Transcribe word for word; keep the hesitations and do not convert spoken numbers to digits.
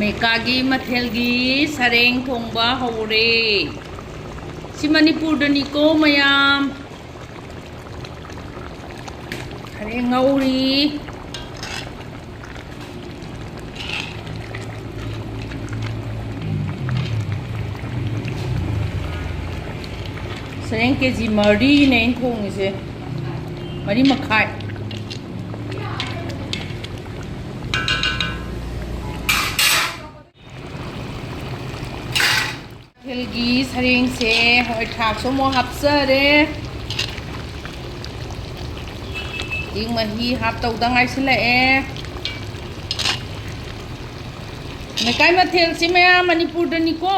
ꯃꯦꯀꯥꯒꯤ ꯃꯊꯦꯜꯒꯤ ꯁꯔꯦꯡ ꯊꯣꯡꯕ ꯍꯧꯔꯦ꯫ ꯁꯤ ꯃꯅꯤꯄꯨꯔꯗꯅꯤꯀꯣ ꯃꯌꯥꯝ꯫ ꯁꯔꯦꯡ ꯉꯧꯔꯤ꯫ ꯁꯔꯦꯡ ꯀꯦ ꯖꯤ ꯃꯔꯤꯅꯦ ꯑꯩꯅ ꯊꯣꯡꯉꯤꯁꯦ꯫ ꯃꯔꯤ ꯃꯈꯥꯏ꯫ ꯃꯊꯦꯜꯒꯤ ꯁꯔꯦꯡꯁꯦ ꯍꯋꯥꯏ ꯊ꯭ꯔꯥꯛꯁꯨ ꯑꯃꯨꯛ ꯍꯥꯞꯆꯔꯦ꯫ ꯍꯧꯖꯤꯛ ꯃꯍꯤ ꯍꯥꯞꯇꯧꯗ ꯉꯥꯏꯁꯤꯜꯂꯛꯑꯦ꯫ ꯃꯦꯀꯥꯏ ꯃꯊꯦꯜꯁꯤ ꯃꯌꯥꯝ ꯃꯅꯤꯄꯨꯔꯗꯅꯤꯀꯣ꯫